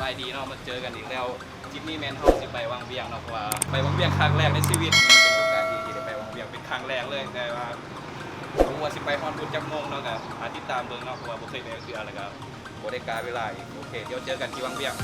ບາຍດີເນາະ ມາເຈີກັນອີກແລ້ວ. ທຣິບນີ້ແມ່ນເຮົາຊິໄປວັງວຽງເນາະ ເພາະວ່າໄປວັງວຽງຄັ້ງແລກໃນຊີວິດ ເປັນໂອກາດດີທີ່ໄດ້ໄປວັງວຽງເປັນຄັ້ງແລກເລີຍ. ແຕ່ວ່າບໍ່ຮູ້ວ່າຊິໄປຮອດພຸ້ນຈັກໂມງເນາະ ກະຖ້າຕິດຕາມເບິ່ງເນາະ ເພາະວ່າບໍ່ເຄີຍໄປຈັກເທື່ອ ແລ້ວກະບໍ່ໄດ້ກາເວລາອີກ. ໂອເຄ ດຽວເຈີກັນທີ່ວັງວຽງ.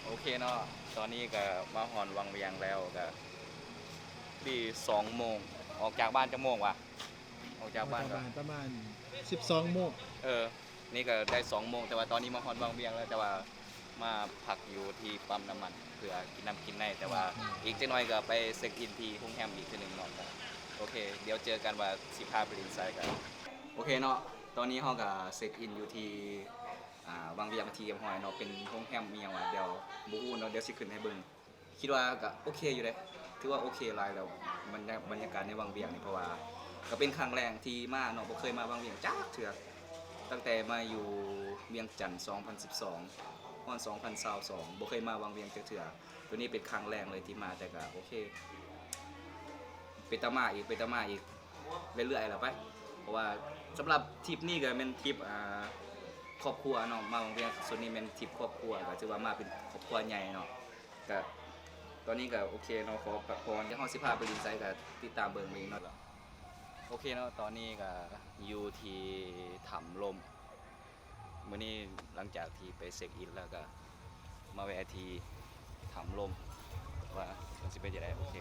ໂອເຄເນາະ ຕອນນີ້ກະມາຮອດວັງວຽງແລ້ວ ກະ ນີ້ສອງໂມງ ອອກຈາກບ້ານຈັກໂມງຫວາ? ອອກຈາກບ້ານ ອອກຈາກບ້ານປະມານສິບສອງໂມງ. ເອີ ນີ້ກະໄດ້ສອງໂມງ ແຕ່ວ່າຕອນນີ້ມາຮອດວັງວຽງແລ້ວ ແຕ່ວ່າມາພັກຢູ່ທີ່ປ້ຳນ້ຳມັນ ເພື່ອກິນນ້ຳກິນໃນ ແຕ່ວ່າ ອືມ ອີກຈັກໜ້ອຍກະໄປເຊັກອິນທີ່ໂຮງແຮມອີກເທື່ອໜຶ່ງເນາະ. ໂອເຄ ດຽວເຈີກັນວ່າຊິພາໄປຫຼິ້ນໃສກະ ໂອເຄເນາະ ຕອນນີ້ເຮົາກະເຊັກອິນຢູ່ທີ່ ອ່າ ວັງວຽງເປັນທີ່ຮຽບຮ້ອຍເນາະ ເປັນໂຮງແຮມອີ່ຫຍັງຫວາ ດຽວບໍ່ຮູ້ເນາະ ດຽວຊິຂຶ້ນໃຫ້ເບິ່ງ. ຄິດວ່າກະໂອເຄຢູ່ເດ້ ຖືວ່າໂອເຄຫຼາຍແລ້ວ ບັນຍາ ບັນຍາກາດໃນວັງວຽງນີ້ ເພາະວ່າກະເປັນຄັ້ງແລກທີ່ມາເນາະ ບໍ່ເຄີຍມາວັງວຽງຈັກເທື່ອ ຕັ້ງແຕ່ມາຢູ່ວຽງຈັນສອງພັນສິບສອງ ຮອດສອງພັນຊາວສອງ ບໍ່ເຄີຍມາວັງວຽງຈັກເທື່ອ. ໂຕນີ້ເປັນຄັ້ງແລກເລີຍທີ່ມາ ແຕ່ກະໂອເຄ ເປັນຕາມາອີກ ເປັນຕາມາອີກເລື້ອຍໆລະໄປ ເພາະວ່າສຳລັບທຣິບນີ້ກະແມ່ນທຣິບ ອ່າ ຄອບຄົວເນາະ ມາວັງວຽງຊຸດນີ້ແມ່ນທຣິບຄອບຄົວ ກະຖືວ່າມາເປັນຄອບຄົວໃຫຍ່ເນາະ. ກະຕອນນີ້ກະໂອເຄເນາະ ຂໍພັກຜ່ອນ ດຽວເຮົາຊິພາໄປຫຼິ້ນໃສກະຕິດຕາມເບິ່ງອີກເນາະ. ໂອເຄເນາະ ຕອນນີ້ກະຢູ່ທີ່ຖ້ຳລົມ ມື້ນີ້ຫຼັງຈາກທີ່ໄປເຊັກອິນແລ້ວກະມາແວ່ທີ່ຖ້ຳລົມ ວ່າມັນຊິເປັນຈັ່ງໃດ. ໂອເຄ.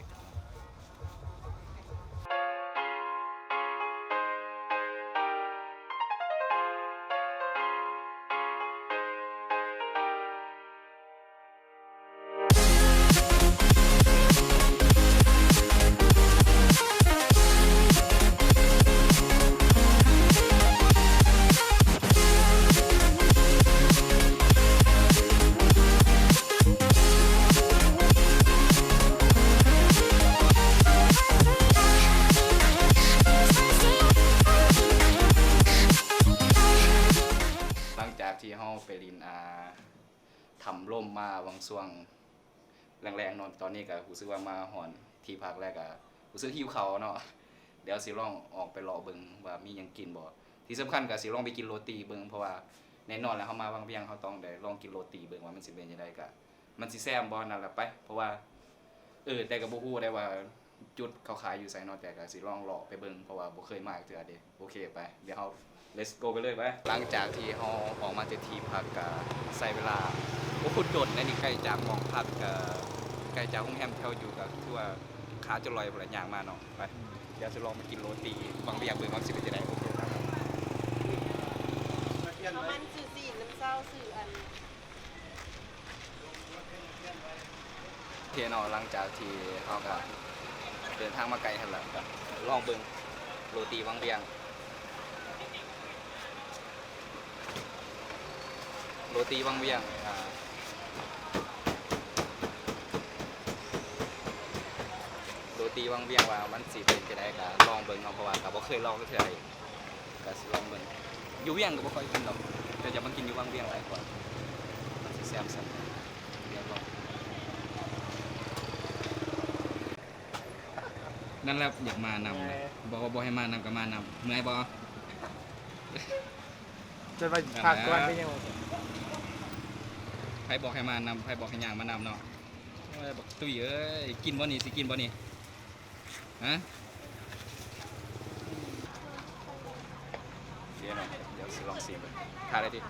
ຫຼັງຈາກທີ່ເຮົາໄປຫຼິ້ນ ອ່າ ຖ້ຳລົມມາຫວ່າງຊ່ວງແລງໆເນາະ ຕອນນີ້ກະຮູ້ສຶກວ່າມາຮອດທີ່ພັກແລ້ວກະຮູ້ສຶກຫິວເຂົ້າເນາະ ດຽວຊິລອງອອກໄປເລາະເບິ່ງວ່າມີຫຍັງກິນບໍ່. ທີ່ສຳຄັນກະຊິລອງໄປກິນໂຣຕີເບິ່ງ ເພາະວ່າແນ່ນອນແລ້ວ ເຮົາມາວັງວຽງ ເຮົາຕ້ອງໄດ້ລອງກິນໂຣຕີເບິ່ງວ່າມັນຊິເປັນຈັ່ງໃດ ກະມັນຊິແຊບບໍ່ ນັ້ນລະໄປ. ເພາະວ່າ ເອີ ແຕ່ກະບໍ່ຮູ້ໄດ້ວ່າ ຈຸດເຂົາຂາຍຢູ່ໃສເນາະ ແຕ່ກໍຊິລອງເລາະໄປເບິ່ງ ເພາະວ່າບໍ່ເຄີຍມາຈັກເທື່ອເດ້. ໂອເຄ ໄປ ດຽວເຮົາ let's go ໄປເລີຍ ໄປ. ຫຼັງຈາກທີ່ເຮົາອອກມາແຕ່ທີ່ພັກ ກໍໃຊ້ເວລາ ໂອ້ ດົນໃດ໋ນີ້ ໃກ້ຈາກໝ່ອງພັກ ກໍໃກ້ຈາກໂຮງແຮມທີ່ເຮົາຢູ່ ກໍຖືວ່າຂາຈົນລອຍພຸ້ນລະ ຍ່າງມາເນາະ. ໄປ ດຽວຊິລອງໄປກິນໂຣຕີວັງວຽງເບິ່ງວ່າຊິເປັນຈັ່ງໃດ. ໂອເຄ ໄປ. ເອົາມັນຊື້ຊີ້ນນຳເຊົາ ຊື້ອັນ ໂອເຄເນາະ ຫຼັງຈາກທີ່ເຮົາກໍເດີນທາງມາໄກຫັ້ນລະ ກໍລອງເບິ່ງໂຣຕີວັງວຽງ ໂຣຕີວັງວຽງ ອາ ໂຣຕີວັງວຽງວ່າມັນຊິເປັນຈັ່ງໃດ ກໍລອງເບິ່ງເນາະ ເພາະວ່າກໍບໍ່ເຄີຍລອງຈັກເທື່ອ. ກໍຊິລອງເບິ່ງ ຢູ່ວຽງກໍບໍ່ຄ່ອຍກິນດອກ ແຕ່ຈະມາກິນຢູ່ວັງວຽງຫຼາຍກວ່າ ມັນຊິແຊບສ່ຳໃດ ດຽວລອງ. ນັ້ນແຫຼະ ຢາກມານຳນະ ບອກວ່າບໍ່ໃຫ້ມານຳກໍມານຳ ເມື່ອຍບໍ່? ຈະໄປພັກກ່ອນໄປຫຍັງ? ໃຜບອກໃຫ້ມານຳ ໃຜບອກໃຫ້ຍ່າງມານຳເນາະ? ໂອ້ຍ ບັກຕຸ້ຍເອີຍ ກິນບໍ່ນີ້ ຊິກິນບໍ່ນີ້? ຮະ ດຽວເນາະ ດຽວຊິລອງຊີມເບິ່ງ ຖ້າໄດ້ຕິ ອື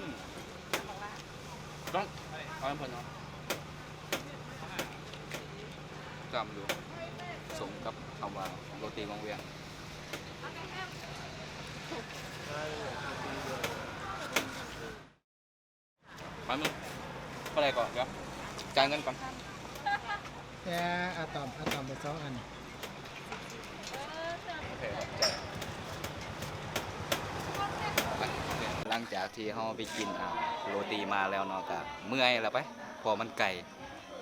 ມ ຕ້ອງເອົາໃຫ້ເພິ່ນເນາະ ຈ້ຳຢູ່ ສົມກັບຄຳວ່າໂຣຕີວັງວຽງ. ມາໜຶ່ງ ເທົ່າໃດເກາະ? ດຽວຈ່າຍເງິນກ່ອນ ແຕ່ອາຕອມ ອາຕອມໄປສອງອັນ. ໂອເຄ ຂອບໃຈ. ຫຼັງຈາກທີ່ເຮົາໄປກິນ ອາ ໂຣຕີມາແລ້ວເນາະ ກະເມື່ອຍແລ້ວໄປ ເພາະມັນໄກ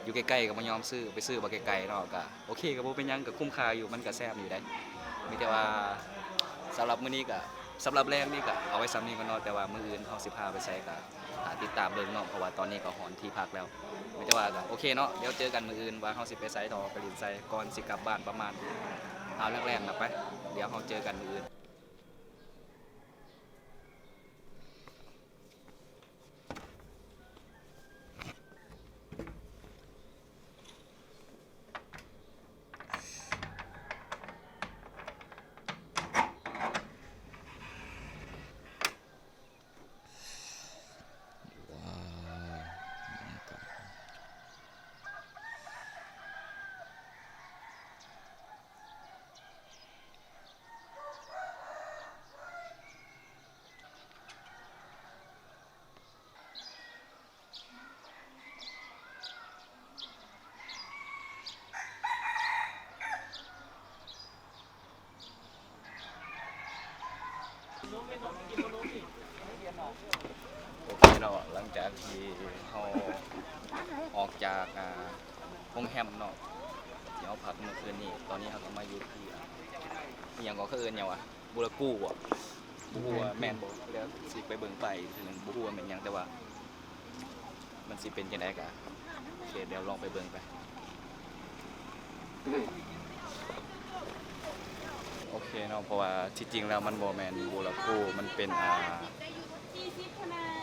ຢູ່ໃກ້ໆກໍບໍ່ຍອມຊື້ ໄປຊື້ບັກໄກໆເນາະ ກະ ໂອເຄ ກໍບໍ່ເປັນຫຍັງ ກໍຄຸ້ມຄ່າຢູ່ ມັນກໍແຊບຢູ່ເດ້. ມີແຕ່ວ່າສຳລັບມື້ນີ້ກໍ ສຳລັບແລງນີ້ກໍເອົາໄວ້ສ່ຳນີ້ກ່ອນເນາະ ແຕ່ວ່າມື້ອື່ນເຮົາຊິພາໄປໃສກໍຖ້າຕິດຕາມເບິ່ງເນາະ ເພາະວ່າຕອນນີ້ກໍຮອດທີ່ພັກແລ້ວ. ມີແຕ່ວ່າກໍໂອເຄເນາະ ດຽວເຈີກັນມື້ອື່ນວ່າເຮົາຊິໄປໃສຕໍ່ ໄປຫຼິ້ນໃສ ກ່ອນຊິກັບບ້ານປະມານຫ້າແລງໆນະ ໄປ ດຽວເຮົາເຈີກັນມື້ອື່ນ. ໂອເຄເນາະ ຫຼັງຈາກທີ່ເຮົາອອກຈາກ ອາ ໂຮງແຮມເນາະ ທີ່ເຮົາພັກມື້ຄືນນີ້ ຕອນນີ້ເຮົາກໍມາຢູ່ທີ່ ອາ ອີ່ຫຍັງກໍ ເຂົາເອີ້ນຫຍັງວະ? ບູລາກູບໍ? ບໍ່ຮູ້ວ່າແມ່ນບໍ່ ດຽວຊິໄປເບິ່ງປ້າຍອີກເທື່ອໜຶ່ງ ບໍ່ຮູ້ວ່າແມ່ນຫຍັງ ແຕ່ວ່າມັນຊິເປັນຈັ່ງໃດກະ ໂອເຄ ດຽວລອງໄປເບິ່ງໄປ. ໂອເຄເນາະ ເພາະວ່າທີ່ຈິງແລ້ວມັນບໍ່ແມ່ນບູລາກູ ມັນເປັນ ອາ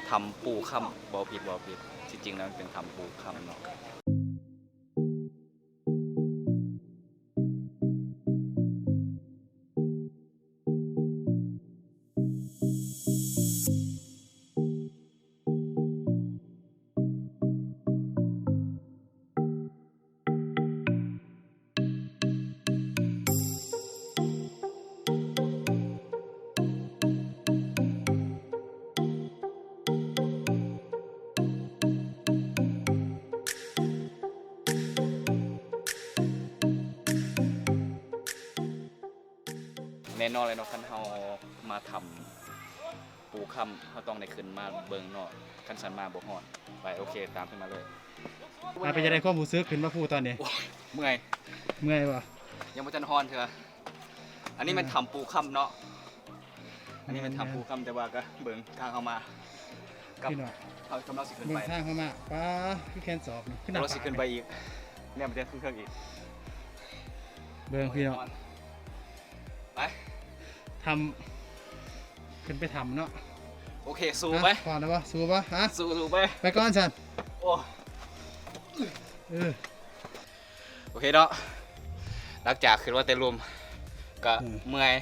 ຖ້ຳປູຄຳ ເວົ້າຜິດ ເວົ້າຜິດ ທີ່ຈິງແລ້ວມັນເປັນຖ້ຳປູຄຳເນາະ. ແນ່ນອນເລີຍເນາະ ຄັນເຮົາມາຖ້ຳປູຄຳ ເຮົາຕ້ອງໄດ້ຂຶ້ນມາເບິ່ງເນາະ ຄັນຊັ້ນມາບໍ່ຮອດ. ໄປ ໂອເຄ ຕາມຂຶ້ນມາເລີຍ. ອ່າ ເປັນຈັ່ງໃດຄວາມຮູ້ສຶກຂຶ້ນມາພູຕອນນີ້? ໂອ້ຍ ເມື່ອຍ. ເມື່ອຍບໍ່? ຍັງບໍ່ທັນຮອດເທື່ອ. ອັນນີ້ແມ່ນຖ້ຳປູຄຳເນາະ. ອັນນີ້ແມ່ນຖ້ຳປູຄຳ ແຕ່ວ່າກໍເບິ່ງທາງເຮົາມາ ກັບ ພີ່ນ້ອງ ເຮົາກຳລັງຊິຂຶ້ນໄປ ເບິ່ງທາງເຮົາມາ. ປ້າ ຄືແຂນສອບນີ້ ຄືໜ້າ ກຳລັງຊິຂຶ້ນໄປອີກ ແນມແຕ່ເທິງໆອີກ. ເບິ່ງພີ່ນ້ອງ ໄປ ຖ້ຳ ຂຶ້ນໄປຖ້ຳເນາະ. ໂອເຄ ສູ້ໄປ. ຮະ ພໍແລ້ວບໍ່? ສູ້ບໍ່? ຮະ ສູ້ໆໄປ ໄປກ່ອນຊັ້ນ. ໂອ້ ອື ເອີ ໂອເຄເນາະ ຫຼັງຈາກຂຶ້ນມາແຕ່ລຸ່ມກະ ອືມ ເມື່ອຍ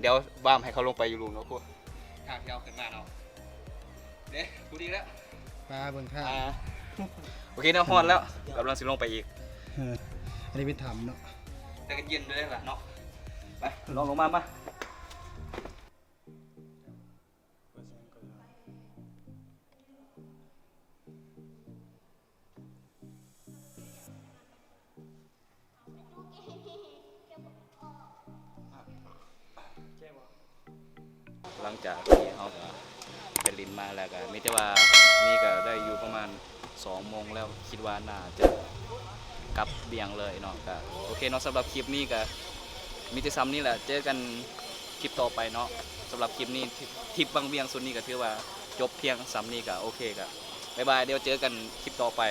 ດຽວວາມໃຫ້ເຂົາລົງໄປຢູ່ລຸ່ມເນາະ ພວກທາງທີ່ເຮົາຂຶ້ນມາເນາະ ເດ້ ຜູ້ດີແລ້ວ ປາເບິ່ງທາງ ອ່າ ໂອເຄເນາະ ຮອດແລ້ວ ກຳລັງຊິລົງໄປອີກ ເອີ ອັນນີ້ເປັນຖ້ຳເນາະ ແຕ່ກໍເຢັນຢູ່ເດ້ລະເນາະ ໄປ ລອງລົງມາ ມາ. ຫຼັງຈາກທີ່ເຮົາກະໄປຫຼິ້ນມາແລ້ວ ກະມີແຕ່ວ່ານີ້ກະໄດ້ຢູ່ປະມານສອງໂມງແລ້ວ ຄິດວ່າໜ້າຈະກັບວຽງເລີຍເນາະ ກະໂອເຄເນາະ ສຳລັບຄລິບນີ້ກະມີແຕ່ສ່ຳນີ້ແຫຼະ ເຈີກັນຄລິບຕໍ່ໄປເນາະ ສຳລັບຄລິບນີ້ ທຣິບວັງວຽງຊຸດນີ້ກະຖືວ່າຈົບພຽງສ່ຳນີ້ ກະໂອເຄ ກະບາຍບາຍ ດຽວເຈີກັນຄລິບຕໍ່ໄປ.